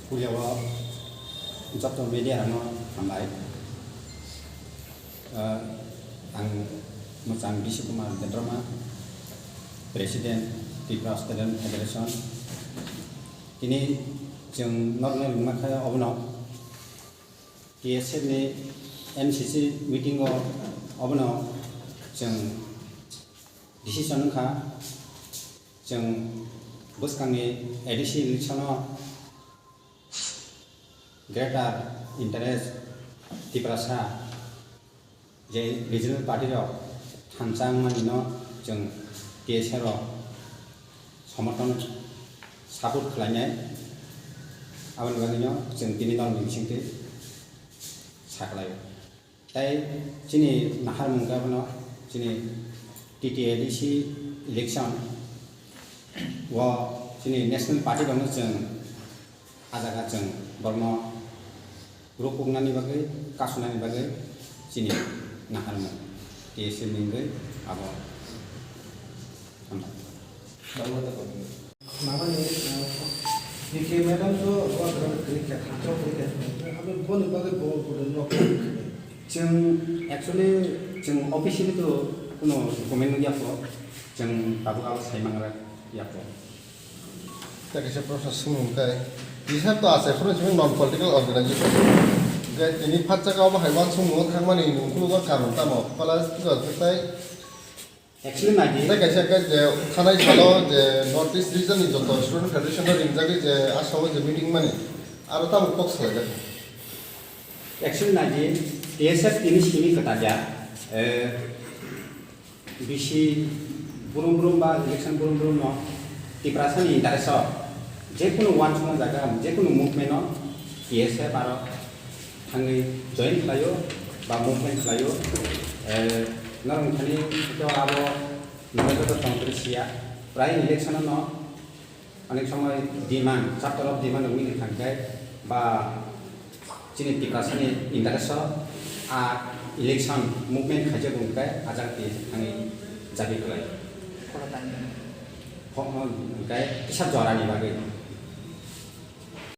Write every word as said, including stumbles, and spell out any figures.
Puila o joto media rokno hambai. Ah, ang mwchang Bishi Kumar Debbarma, President, Tripura Student Federation. Tini chwng norokno ringma khe obono T S F ni M C C meeting o obono chwng decision wngkha, chwng bwskangni A D C election o Greater Interest Tiprasa je regional party rok thansa wngmani no chwng T S F rok somorthon support khlainai, aboni bagwi no chwng tini norokni bisingtwi saklai. Tai chini naharmung khe abono chini T T A D C election o chini national party rokno chwng ah jaga chwng borokno rukuknani bagwi, kasunani bagwi chini naharmung T S F ni wngwi abo. Hambai. Nabani, eh, P K madam so, wa gram kri kha, thansa kri kha, aboni boni bagwi bo, bo, no. Chwng actually, chwng officially to kuno document no yapho, chwng tabuk abo saimangra yapho. Tei kaisa proshno swngmung khe, T S F to achai phano simi non political organization. Hwnkhe tini phatsa khe obo hai uansukmung thangmani nungkukgo karon tamo? Pala tei Actually, naidi. Tei kaisa khe je thanai salo je North East region ni joto student federation no ringjagwi je asao je meeting mani, aro tamo kok salaijak. Actually, naidi, T S F tini simi kwtal ya, eh, bisi brum brum ba election brum brum no Tiprasa ni interest o je kunu uansukma jaga, je kunu movement no T S F aro thangwi join khlaio ba movement khlaio. Eh, norok thani to abo norok to tongtwrwi siya. Prai election no onek somoi demand, chapter of demand wngwi thangkhe ba chini Tiprasa ni interest o a election movement khaijak wngkhe ajak ti thangwi jabi khlai. Ho-, ho-, hwnkhe kisa jorani bagwi.